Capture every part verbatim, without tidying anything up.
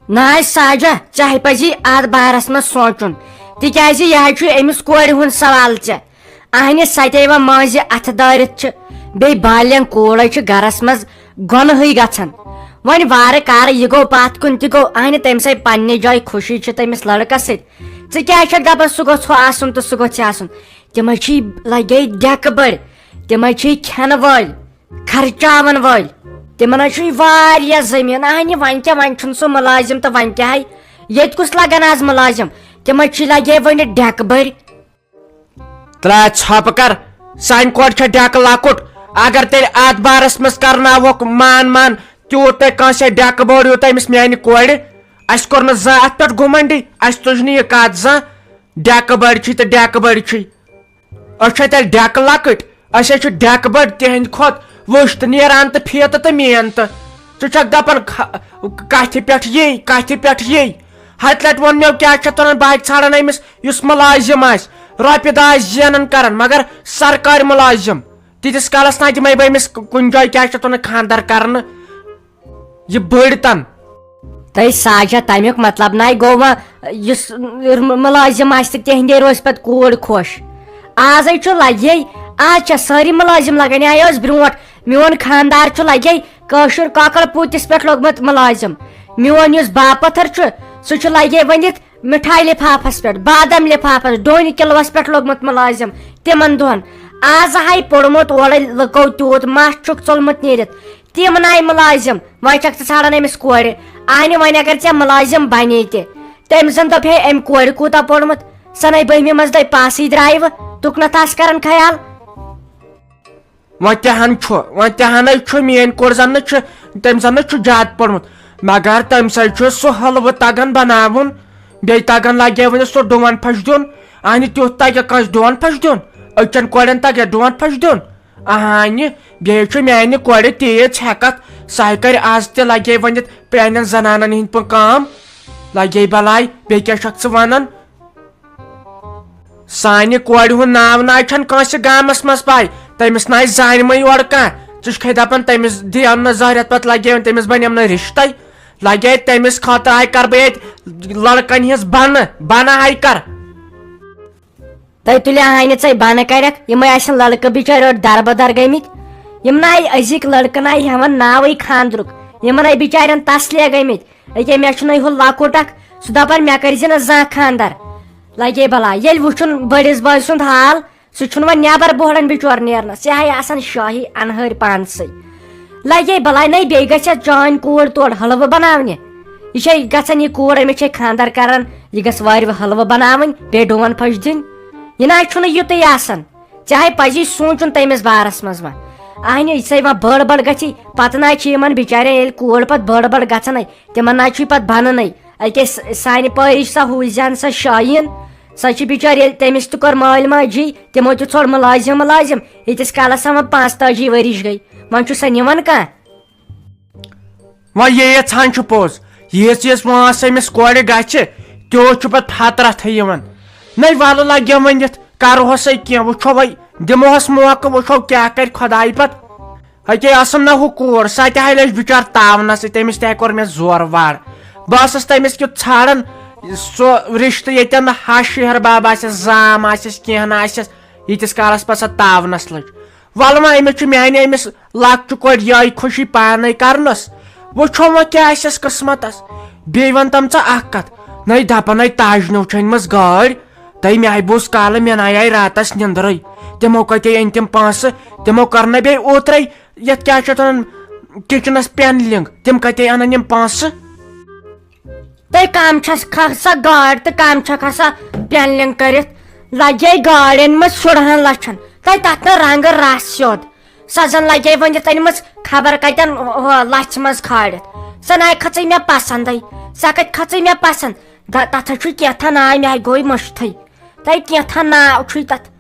نہ حظ ساجہ، ژےٚ پزی اتھ بارس منٛز سونٛچُن، تِکیازِ یہِ حظ چھُ أمِس کورِ ہُنٛد سوال ژےٚ۔ اہنہِ ستے وۄنۍ مٲنزِ اتھٕ دٲرِتھ چھِ، بیٚیہِ بالینغ کوٗر حظ چھِ گرس منٛز گۄنہٕے گژھان۔ وۄنۍ وارٕ کارٕ یہِ گوٚو پتھ کُن تہِ گوٚو، اہنہِ تٔمۍ سٕے پننہِ جایہِ خوشی چھِ تٔمِس لڑکس سۭتۍ۔ ژٕ کیٛازِ چھکھ دپان سُہ گوٚژھ ہُہ آسُن تہٕ سُہ گوٚژھ یہِ آسُن؟ تِم حظ چھِ لگے ڈٮ۪کہٕ بٔڑۍ، تِم حظ چھِ کھٮ۪نہٕ وٲلۍ، خرچاون وٲلۍ۔ تِمن حظ چھُ یہِ واریاہ زٔمیٖن۔ اہنہِ وۄنۍ کیٛاہ، وۄنۍ چھُنہٕ سُہ مُلازِم تہٕ وۄنۍ کیٛاہ ہے؟ ییٚتہِ کُس لگان آز مُلازِم؟ تِم حظ چھِ لگے وۄنۍ ڈٮ۪کہٕ بٔڑۍ۔ ترٛاے ژھۄپہٕ کر، سانہِ کورِ چھےٚ ڈٮ۪کہٕ لۄکُٹ۔ اگر تیٚلہِ اتھ بارس منٛز کرناوہوکھ مان مان، تیوٗت تۄہہِ کٲنٛسہِ ڈٮ۪کہٕ بٔڑ، یوٗتاہ أمِس میانہِ کورِ۔ اسہِ کوٚر نہٕ زانٛہہ اتھ پٮ۪ٹھ گُمنڈی، اسہِ تُج نہٕ یہِ کتھ زانٛہہ۔ ڈٮ۪کہٕ بٔڑۍ چھِ تہٕ ڈٮ۪کہٕ بٔڑۍ چھِ۔ أسۍ چھِ تیٚلہِ ڈٮ۪کہٕ لۄکٕٹۍ، أسۍ حظ چھِ ڈٮ۪کہٕ بٔڑۍ تِہنٛدِ کھۄتہٕ وٕچھ تہٕ نیران تہٕ فیٖتہٕ تہٕ مین تہٕ۔ ژٕ چھکھ دپان خ-، کتھِ پٮ۪ٹھ یی، کتھِ پٮ۪ٹھ یی۔ ہتہِ لٹہِ ووٚن مےٚ، کیٛاہ چھِ اتھ ونان، بہٕ ہا ژھانڈان أمِس یُس مُلازِم آسہِ، رۄپیہِ دہ آسہِ زینان کران، مگر سرکارِ مُلازِم۔ تیٖتِس کالس نہ دِمے بہٕ أمِس کُنہِ جایہِ، کیٛاہ چھِ اتھ ونان، خانٛدر کرنہٕ۔ یہِ بٔڑ تن۔ تہٕ ساجہ، تمیُک مطلب نہ گوٚو وۄنۍ یُس مُلٲزِم آسہِ تہٕ تِہندے روزِ پتہٕ کوٗر خۄش۔ آزے چھُ لگے، آز چھےٚ سٲری مُلٲزِم لگان۔ یہِ آیہِ اوس برونٛٹھ، میون خاندار چھُ لگے کٲشُر کۄکر پوٗتِس پٮ۪ٹھ لوٚگمُت مُلٲزِم۔ میون یُس باپتھر چھُ، سُہ چھُ لگے ؤنِتھ مِٹھایہِ لِفافس پٮ۪ٹھ، بادام لِفافس، ڈوٗنۍ کِلوس پٮ۪ٹھ لوٚگمُت مُلٲزِم تِمن دۄہن۔ آز ہاے پوٚرمُت اورے لُکو تیوٗت، مَس چھُکھ ژوٚلمُت نیٖرِتھ۔ تِم ناے مُلٲزِم، وۄنۍ چھکھ ژٕ ژھانڈان أمِس کورِ۔ اہنہِ، وۄنۍ اگر ژےٚ مُلٲزِم بنے تہِ، تٔمۍ زن دوٚپ، ہے، أمۍ کورِ کوٗتاہ پوٚرمُت؟ سۄ نے بٔہمہِ منٛز دے پاسٕے درٛایہِ وٕ، تُکنتھ آس کران خیال۔ وۄنۍ تہِ ہن چھُ، وۄنۍ تہِ ہن چھُ، میٲنۍ کورِ زن نہٕ چھُ، تٔمۍ زن نہٕ چھُ زیادٕ پوٚرمُت، مگر تٔمۍ سۭتۍ چھُ سُہ حلوٕ تگان بناوُن، بیٚیہِ تگان لگے وۄنۍ سُہ ڈوٗن پھش دیُن۔ اہنہِ، تیُتھ تگہِ کٲنٛسہِ ڈوٗن پھش دیُن؟ أچھن کورٮ۪ن تگہِ ڈوٗن پھش دیُن؟ اہنہِ، بیٚیہِ چھُ میانہِ کورِ تیٖژ ہٮ۪کتھ، سۄ ہَے کرِ آز تہِ لگے ؤنِتھ پرٛانٮ۪ن زنانن ہِنٛدۍ پٲٹھۍ کٲم۔ لگے بلاے، بیٚیہِ کیٛاہ چھکھ ژٕ ونان؟ سانہِ کورِ ہُنٛد ناو نہ چھنہٕ کٲنٛسہِ گامس منٛز پاے، تٔمِس نہ آسہِ زانہِ مٕے یورٕ کانٛہہ۔ ژٕ چھُکھے دپان تٔمِس دِیو نہٕ زہریت، پتہٕ لگے وۄنۍ تٔمِس بنیم نہٕ رشتے۔ لگے تٔمِس خٲطرٕ ہاے کر بہٕ ییٚتہِ لڑکن ہٕنٛز بنہٕ، بنہٕ ہاے کر۔ تۄہہِ تُلہِ ہانہِ ژَے بَنہٕ کَرٮ۪کھ، یِمَے آسن لڑکہٕ بِچٲرۍ اورٕ دَربہٕ دَر گٔمٕتۍ۔ یِم نَے أزِکۍ لڑکہٕ نَے ہٮ۪وان ناوٕے خاندرُک، یِمَن نَے بِچارٮ۪ن تسلے گٔمٕتۍ۔ أکے مےٚ چھُنَے ہُہ لۄکُٹ اکھ، سُہ دَپان مےٚ کٔرۍ زِ نہٕ زانٛہہ خاندر۔ لگے بلاے، ییٚلہِ وٕچھُن بٔڑِس بٲے سُنٛد حال، سُہ چھُنہٕ وۄنۍ نٮ۪بر بوہڑان بِچور نیرنس، یہِ ہاے آسان شاہی انہٲرۍ پانسٕے۔ لگے بلاے، نَے بیٚیہِ گژھِ اَتھ چٲنۍ کوٗر تورٕ حلوٕ بناونہِ، یہِ چھے گژھان یہِ کوٗر، أمِس چھے خاندر کران، یہِ گژھِ وارِ حلوٕ بناوٕنۍ، بیٚیہِ ڈوٗن پھٔج دِنۍ۔ یہِ نہ حظ چھُنہٕ یُتُے آسان۔ ژےٚ ہاے پزی سونٛچُن تٔمِس بارس منٛز وۄنۍ۔ اہنہِ، یہِ ژے وۄنۍ بٔڑ بٔڑ گژھی، پتہٕ نہ حظ چھِ یِمن بِچارٮ۪ن ییٚلہِ کوٗر پتہٕ بٔڑ بٔڑ گژھنَے، تِمن نہ حظ چھُے پتہٕ بننَے۔ أکے س-، سانہِ پٲرِش سۄ ہوٗزِ ہن سۄ شٲیٖن، سۄ چھِ بِچٲرۍ، ییٚلہِ تٔمِس تہِ کوٚر مٲلۍ ماجی، تِمو تہِ ژھوٚڑ مُلٲزِم مُلٲزِم، ییٖتِس کالس سۄ وۄنۍ پانٛژتٲجی ؤرِش گٔے، وۄنۍ چھُ سۄ نِوان کانٛہہ؟ وۄنۍ یہِ یژھان چھُ پوٚز، ییٖژ ییٖژ وٲنٛس أمِس کورِ گژھِ، تیوٗت چھُ پتہٕ فطرتھٕے یِوان۔ نَے وَلہٕ لگہِ ؤنِتھ، کرہوسے کینٛہہ، وٕچھو وۄنۍ، دِمہوس موقعہٕ، وٕچھو کیٛاہ کرِ خۄداے پتہٕ۔ أکے ٲسٕم نہ ہُہ کوٗر، سۄ تہِ ہاے لٔج بِچار تاونس سۭتۍ، تٔمِس تہِ ہاے کوٚر مےٚ زورٕ وارٕ۔ بہٕ ٲسٕس تٔمِس کیُتھ ژھانڈان، سُہ رِشتہٕ ییٚتٮ۪ن نہٕ ہش ہِہر بب آسٮ۪س، زام آسٮ۪س، کینٛہہ نہٕ آسٮ۪س، ییٖتِس کالس پتہٕ سۄ تاونس لٔج۔ وَلہٕ وۄنۍ أمِس چھُ میانہِ أمِس لۄکچہِ کورِ یِہوٚے خوشی پانے کرنس۔ وٕچھو وۄنۍ کیٛاہ آسٮ۪س قٕسمتس۔ بیٚیہِ وَن تَم ژٕ اکھ کتھ، نَے دپان ہے تاج نو چھِ أنۍ مٕژ گٲڑۍ، تہٕ مےٚ ہاے بوٗز کالہٕ مےٚ نَے آیہِ راتس نِندرٕے۔ تِمو کتے أنۍ تِم پونٛسہٕ؟ تِمو کٔر نہ بیٚیہِ اوترے یتھ کیٛاہ چھِ اتھ ونان، کچنس پینلنگ، تِم کتے انن یِم پونٛسہٕ؟ تہٕ کم چھس کھسا گاڑ تہٕ کم چھکھ آسان پینلنگ کٔرِتھ، لگے گاڑٮ۪ن منٛز شُرہن لچھن، تہٕ تتھ نہٕ رنگہٕ رس سیوٚد۔ سۄ زن لگے وۄنۍ یتھ أنمٕژ خبر کتٮ۪ن، ہُہ، لژھِ منٛز کھالِتھ۔ سۄ ناے کھژٕے مےٚ پسندے۔ سۄ کتہِ کھژٕے مےٚ پسند؟ د-، تتھ چھُ کینٛژھا ناو، مےٚ گوٚو مٔشتھٕے۔ تۄہہِ کینٛژھا ناو چھُے تتھ؟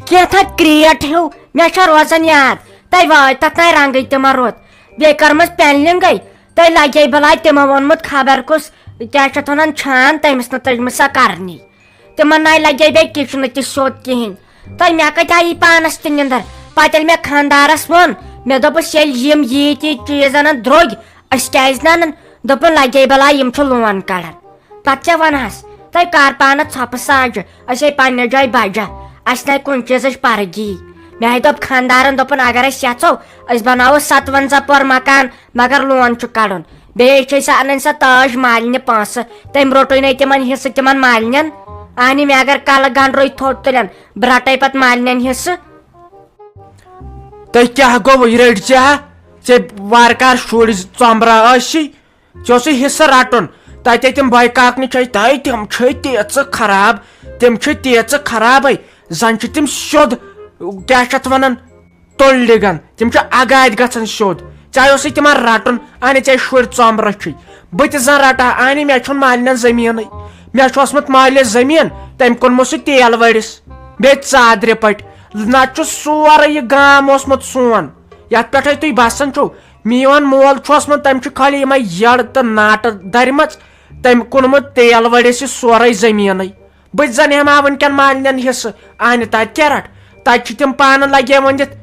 کینٛژھا کرٛیٹ ہیوٗ، مےٚ چھا روزان یاد۔ تۄہہِ واے تتھ ناے رنگٕے تہِ ما روٗد۔ بیٚیہِ کٔرمٕژ پینلنگے۔ تۄہہِ لگے بلاے تِمو ووٚنمُت خبر کُس، کیٛاہ چھِ اتھ ونان، چھان، تٔمِس نہٕ تٔجمٕژ سۄ کرنی۔ تِمن ناے لگے بیٚیہِ کچنہٕ تہِ سیوٚد کِہیٖنۍ۔ تۄہہِ مےٚ کتہِ آیی پانس تہِ نِندر؟ پتہٕ ییٚلہِ مےٚ خاندارس ووٚن، مےٚ دوٚپُس، ییٚلہِ یِم ییٖتۍ ییٖتۍ چیٖز انن درٛوگۍ، أسۍ کیٛازِ نہٕ انان؟ دوٚپُن، لگے بلاے، یِم چھِ لون کڑان۔ پتہٕ کیٛاہ ونہس؟ تۄہہِ کر پانس ژھۄپہٕ ساجہِ؟ أسۍ ہے پننہِ جایہِ بجہ، اسہِ نَے کُنہِ چیٖزٕچ پرگی۔ مےٚ ہے دوٚپ خانٛدارن، دوٚپُن، اگر أسۍ یژھو، أسۍ بناوو ستونزہ پور مکان، مگر لون چھُ کڑُن۔ بیٚیہِ چھِ أسۍ انٕنۍ سۄ تاج مالنہِ پونٛسہٕ، تٔمۍ روٚٹُے نَے تِمن حصہٕ تِمن مالنٮ۪ن۔ اہنہِ، مےٚ اگر کلہٕ گنڈروے تھوٚد تُلن، بہٕ رٹے پتہٕ مالنٮ۪ن حصہٕ۔ تۄہہِ کیٛاہ گوٚو؟ یہِ رٔٹۍ ژےٚ ہا؟ ژےٚ وارٕ کارٕ شُرۍ ژۄمبرا ٲسی، ژےٚ اوسُے حصہٕ رٹُن۔ تتے تِم بٲے کاکنہِ چھے، تہٕ تِم چھے تیٖژٕ خراب، تِم چھِ تیٖژٕ خرابے، زن چھِ تِم سیوٚد، کیٛاہ چھِ اتھ ونان، تُلۍ ڈِگن۔ تِم چھِ اگادِ گژھان سیوٚد۔ ژےٚ اوسُے تِمن رٹُن، اہنہِ، ژےٚ شُرۍ ژۄمبرا چھُے۔ بہٕ تہِ زن رٹہٕ ہا، اہنہِ، مےٚ چھُنہٕ مالنٮ۪ن زٔمیٖنٕے۔ مےٚ چھُ اوسمُت مالِس زٔمیٖن، تٔمۍ کُنمُت سُہ تیل ؤڑِس۔ بیٚیہِ ژادرِ پٔٹۍ۔ نتہٕ چھُ سورُے یہِ گام اوسمُت سون، یتھ پٮ۪ٹھے تُہۍ بسان چھِو۔ میون مول چھُ اوسمُت، تٔمۍ چھِ خٲلی یِمے یٔڑ تہٕ ناٹہٕ درِمژ، تٔمۍ کُنمُت تیل ؤڑِس یہِ سورُے زٔمیٖنٕے۔ بہٕ تہِ زن ہٮ۪مہٕ ہا وٕنکٮ۪ن مالنٮ۪ن حصہٕ۔ اہنہِ، تتہِ کیٛاہ رٹہٕ؟ تتہِ چھِ تِم پانہٕ لگے وٲنِتھ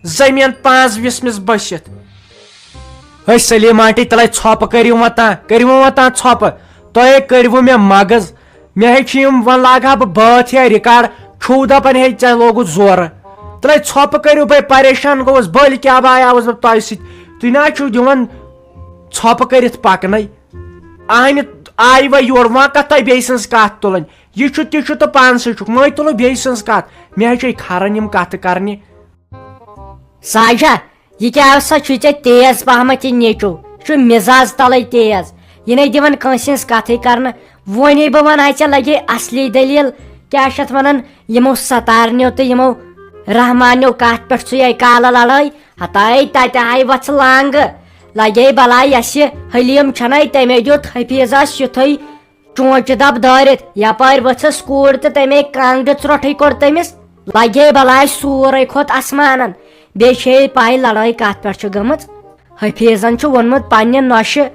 زٔمیٖن پانٛژھ وِسمِس بٔسِتھ۔ ہے سلیٖم آنٹی، تلے ژھۄپہٕ کٔرِو وۄنۍ تام، کٔرِو وۄنۍ تام ژھۄپہٕ۔ تۄہے کٔرِوٕ مےٚ مغز۔ مےٚ ہے چھِ یِم، وۄنۍ لاگہٕ ہا بہٕ بٲتھ یا ریکارڈ، چھُو دپان ہے ژےٚ لوگُتھ زورٕ۔ تلے ژھۄپہٕ کٔرِو، بے پریشان گوٚوُس، بٔلۍ کیٛاہ بایاوُس بہٕ تۄہہِ سۭتۍ؟ تُہۍ نہ حظ چھِو دِوان ژھۄپہٕ کٔرِتھ پکنَے۔ اہنہِ، آیہِ وۄنۍ یور، وۄنۍ کتھ تۄہہِ بیٚیہِ سٕنٛز کتھ تُلٕنۍ؟ یہِ چھُ تہِ چھُ تہٕ پانسٕے چھُکھ، وۄنۍ تُلو بیٚیہِ سٕنٛز کتھ۔ مےٚ ہے چھے کھران یِم کتھٕ کرنہِ۔ ساجہ، یہِ کیٛاہ سا چھُے ژےٚ تیز پہمتھ یہِ نیٚچو؟ یہِ چھُ مزاز تلے تیز، یہِ نے دِوان کٲنٛسہِ ہٕنٛز کتھٕے کرنہٕ۔ وۄنۍ بہٕ ونہٕ ہا ژےٚ، لگے اصلی دٔلیٖل، کیٛاہ چھِ اتھ ونان، یِمو ستارنیو تہٕ یِمو رحمانیو کتھ پٮ۪ٹھ ژھُیے کالہٕ لڑٲے۔ ہتاے تتہِ آیہِ وژھٕ لانگہٕ، لگے بلاے یۄس یہِ حلیٖم چھنَے، تٔمۍ دیُت حفیظس یُتھُے چونچہِ دب دٲرِتھ، یپٲرۍ ؤژھٕس کوٗر تہٕ تٔمۍ کانٛگرِ ژرٛوٹھٕے کوٚر تٔمِس۔ لگے بلاے سورُے کھوٚت اسمانن، بیٚیہِ چھے پاے لڑٲے کتھ پٮ۪ٹھ چھِ گٔمٕژ۔ حفیظن چھُ ووٚنمُت پننہِ نۄشہِ،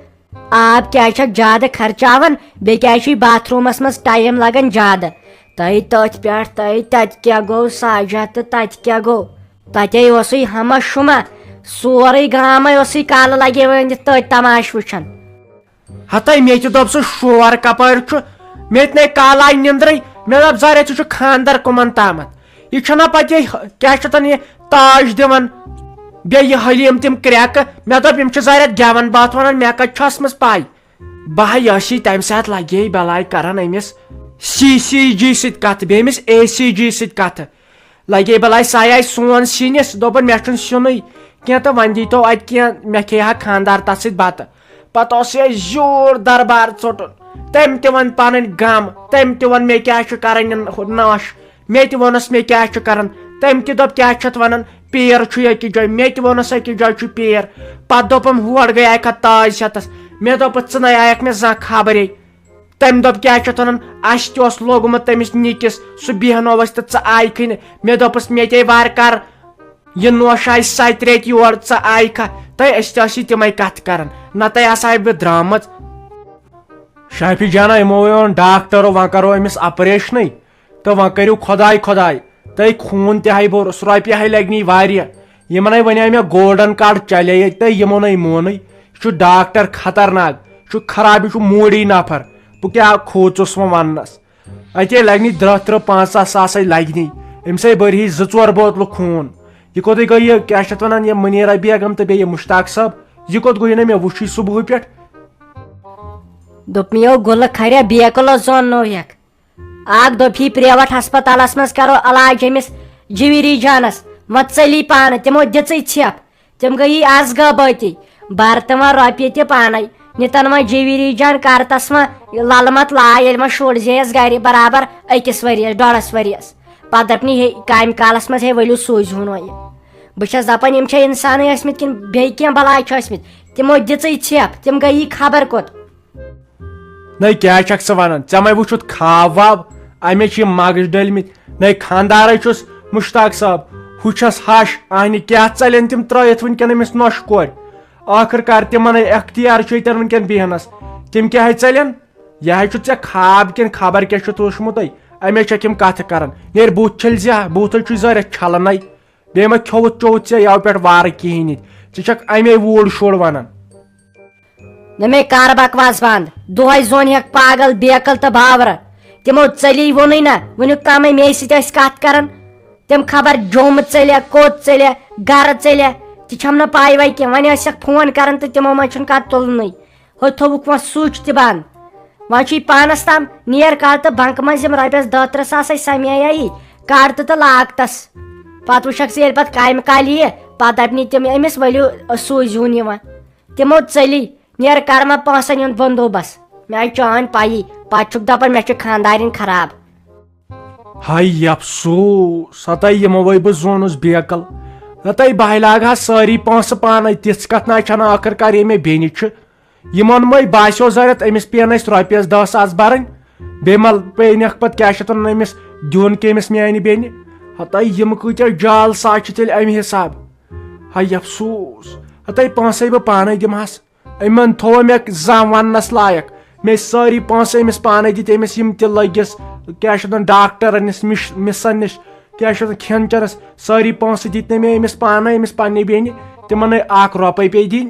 آب کیٛازِ چھکھ زیادٕ خرچاوان، بیٚیہِ کیٛازِ چھُے باتھ روٗمس منٛز ٹایم لگان زیادٕ؟ تٔتۍ تٔتھۍ پٮ۪ٹھ، تٔتۍ تتہِ کیٛاہ گوٚو ساجہ تہٕ تتہِ کیٛاہ گوٚو؟ تتے اوسُے ہما شُما، سورُے گامے اوسُے کالہٕ لگے وٲنِتھ تٔتھۍ تماشہٕ وٕچھان۔ ہتے مےٚ تہِ دوٚپ سُہ شور کپٲرۍ چھُ؟ مےٚ تہِ نے کالے نِندرٕے۔ مےٚ دوٚپ زرے ژٕ چھُکھ خاندر کٕمن تامتھ؟ یہِ چھُنہ پتہٕ یہِ کیٛاہ چھِ تن یہِ تاج دِوان، بیٚیہِ یہِ حلیٖم تِم کرٛٮ۪کہٕ۔ مےٚ دوٚپ یِم چھِ زرٮ۪تھ گٮ۪ون باتھ ونان، مےٚ کتہِ چھُ ٲسمٕژ پاے؟ بہٕ ہا یٲسی تمہِ ساتہٕ لگے بلاے کران أمِس سی سی جی سۭتۍ کتھٕ، بیٚیہِ أمِس اے سی جی سۭتۍ کتھٕ۔ لگے بلاے سایہِ آیہِ سون سِنِس، دوٚپُن، "مےٚ چھُنہٕ سیُنٕے کینٛہہ تہٕ وۄنۍ دیٖتو اتہِ کینٛہہ، مےٚ کھیٚیہِ ہا خانٛدار تتھ سۭتۍ بتہٕ۔" پتہٕ اوس یہِ زیوٗٹھ دربار ژوٚٹُن۔ تٔمۍ تہِ ووٚن پنٕنۍ غم، تٔمۍ تہِ ووٚن، "مےٚ کیٛاہ چھُ کرٕنۍ یِن ہُہ نوش؟" مےٚ تہِ ووٚنُس، "مےٚ کیٛاہ چھُ کرُن؟" تٔمۍ تہِ دوٚپ، "کیٛاہ چھِ اتھ ونان، پیر چھُے أکِس جایہِ؟" مےٚ تہِ ووٚنُس، "أکِس جایہِ چھُ پیر۔" پتہٕ دوٚپُم، "ہور گٔے آیکھا تاج ہٮ۪تس؟" مےٚ دوٚپُس، "ژٕ نے آیکھ مےٚ زانٛہہ خبرے۔" تٔمۍ دوٚپ، "کیٛاہ چھِ اتھ ونان، اسہِ تہِ اوس لوگمُت تٔمِس نِکِس، سُہ بیہنوو اسہِ تہٕ ژٕ آیکھٕے نہٕ۔" مےٚ دوٚپُس، "مےٚ تہِ ہے وارٕ کار یہِ نوشہِ آیہِ ستہِ ریٚتۍ یور، ژٕ آیکھا؟" تہٕ أسۍ تہِ ٲسی تِمے کتھٕ کران، نتہٕ آسہٕ ہا بہٕ درامٕژ۔ شافی جانا، یِمو ووٚن ڈاکٹرو، وۄنۍ کرو أمِس آپریشنٕے تہٕ وۄنۍ کٔرِو خۄداے خۄداے۔ تہٕ خوٗن تہِ ہاے بوٚرُس، رۄپیہِ ہاے لگہِ نی واریاہ۔ یِمن ہاے ونے مےٚ گولڈن کارڈ چلے ییٚتہِ تہٕ یِمو نے مونٕے۔ یہِ چھُ ڈاکٹر خطرناک، یہِ چھُ خراب، یہِ چھُ موٗڈی نفر۔ بہٕ کیٛاہ کھوٗژُس وۄنۍ وننس؟ اتے لگہِ نی دَہ تٕرٛہ پنٛژاہ ساسے لگہِ نی۔ أمِس ہاے بٔرۍ ہی زٕ ژور بوتلہٕ خوٗن۔ یہِ کوٚتٕے گٔے یہِ، کیٛاہ چھِ اتھ ونان، یہِ منیرا بیگم تہٕ بیٚیہِ یہِ مشتاق صٲب؟ یہِ کوٚت گوٚو؟ یہِ نہ مےٚ وُچھُے صبحہٕ پٮ۪ٹھ۔ دوٚپمَے یو گُلہٕ کھریا بیکلو زون نو ہیکھ۔ اکھ دوٚپ ہی پریوٹ ہسپتالس منٛز کرو علاج أمِس جویری جانس، وۄنۍ ژٔلی پانہٕ، تِمو دِژٕے ژھٮ۪پھ۔ تِم گٔیی از غٲبٲتی، بر تِم وۄنۍ رۄپیہِ تہِ پانے، نِتن وۄنۍ جویری جان کرتس وۄنۍ للہٕ مت لاے، ییٚلہِ وۄنۍ شُر زیس گرِ برابر أکِس ؤریس، ڈۄڈس ؤریس۔ پتہٕ دپنی ہے کامہِ کالس منٛز ہے ؤلِو سوٗزِہُن وۄنۍ۔ بہٕ چھس دپان یِم چھا انسانٕے ٲسمٕتۍ کِنہٕ بیٚیہِ کینٛہہ بلاے چھِ ٲسمٕتۍ؟ تِمو دِژٕے ژھٮ۪پھ، تِم گٔیی خبر کوٚت۔ نَے کیٛاہ چھَکھ ژٕ وَنان؟ ژےٚ مَے وُچھُتھ خاب واب؟ اَمے چھِ یِم مغز ڈٔلمٕتۍ۔ نَے خانٛدارَے چھُس مشتاق صٲب، ہُہ چھَس ہَش، اَہنہِ کیٛاہ ژَلن تِم ترٛٲیِتھ وٕنکٮ۪ن أمِس نۄشہِ کورِ؟ ٲخٕر کار تِمَن ہے اختیار چھُ ییٚتٮ۪ن وٕنکٮ۪ن بیٚہنَس، تِم کیٛاہ ہے ژَلن؟ یہِ ہے چھُ ژےٚ خاب کِنہٕ خبر کیٛاہ چھُتھ وُچھمُتٕے، اَمے چھَکھ یِم کَتھٕ کَران۔ نیرِ بُتھ چھٔلۍ زِ ہا، بُتھ ہے چھُے زٲرِتھ چھَلنَے۔ بیٚیہِ ما کھیوٚوُتھ چوٚوُتھ ژےٚ یَوٕ پٮ۪ٹھ وارٕ کِہیٖنۍ ییٚتہِ؟ ژٕ چھَکھ اَمے ووٗڈ شوٗڈ وَنان۔ نہ مے کر بکواس بند۔ دۄہے زون ہیکھ پاگل بیکل تہٕ باورٕ۔ تِمو ژٔلی ووٚنُے نہ، وٕنیُک تامے مے سۭتۍ ٲسۍ کتھ کران۔ تِم خبر جوٚم ژٔلیا، کوٚت ژٔلیا، گرٕ ژٔلیا، تہِ چھم نہٕ پاے وۄنۍ کینٛہہ۔ وۄنۍ ٲسکھ فون کران تہٕ تِمو منٛز چھُنہٕ کانٛہہ تُلنُے۔ ہُہ تھوٚوُکھ وۄنۍ سُچ تہِ بند۔ وۄنۍ چھُے پانس تام، نیر کڑ تہٕ بنکہٕ منٛز یِم رۄپیس دہ ترٕہ ساس اَسہِ سمیایے، کڑ تہٕ تہٕ لاگ تس۔ پتہٕ وٕچھکھ ژٕ ییٚلہِ پتہٕ کامہِ کالہِ یِیہِ، پتہٕ دپنٕے تِم، أمِس ؤلِو سوٗزِہُن یِوان۔ تِمو ژٔلی۔ نیر کر وۄنۍ پونٛسن ہُنٛد بندوبست۔ مےٚ آیہِ چٲنۍ پَیی، پتہٕ چھُکھ دپان مےٚ چھِ خانٛدارِنۍ خراب۔ ہاے افسوس، ہتاے یِموے بہٕ زونُس بیکل۔ ہتاے بہٕ لاگہٕ ہا سٲری پونٛسہٕ پانے، تِژھ کتھ نہ چھنہٕ۔ ٲخٕر کار ییٚمہِ بیٚنہِ چھِ، یِمن مے باسیو ضرورت أمِس پیٚن اَسہِ رۄپیس دہ ساس برٕنۍ، بیٚیہِ ما پیٚینکھ پتہٕ کیٛاہ چھِ اتھ ونان أمِس دیُن کہِ أمِس میانہِ بیٚنہِ۔ ہتاے یِم کۭتیاہ جال سا چھِ تیٚلہِ امہِ حساب۔ ہاے افسوس، ہتاے پونٛسے بہٕ پانے دِمہٕ ہس۔ أمۍ تھوو مےٚ زانٛہہ وننس لایق۔ مےٚ ٲسۍ سٲری پونٛسہٕ أمِس پانے دِتۍ، أمِس یِم تہِ لٔگِس، کیٛاہ چھِ اتھ ونان، ڈاکٹرن نِش، مِش-، مِسن نِش، کیٛاہ چھِ اتھ ونان، کھٮ۪ن چٮ۪نس، سٲری پونٛسہٕ دِتۍ نہٕ مےٚ أمِس پانے، أمِس پننہِ بیٚنہِ۔ تِمن نَے اکھ رۄپے پیٚیہِ دِنۍ۔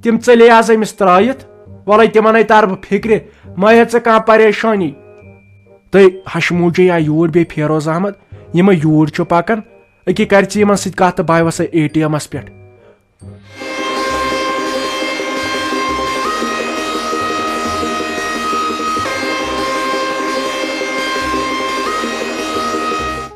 تِم ژٔلے آز أمِس ترٲیِتھ۔ وَلَے تِمن نَے ترٕ بہٕ فِکرِ، مہ ہیٚہ ژٕ کانٛہہ پریشٲنی۔ تہٕ ہشموٗجے آے یوٗرۍ، بیٚیہِ فیروز احمد، یِمے یوٗرۍ چھُ پکان۔ أکے کر ژٕ یِمن سۭتۍ کتھ تہٕ بہٕ وسے اے ٹی ایمس پٮ۪ٹھ۔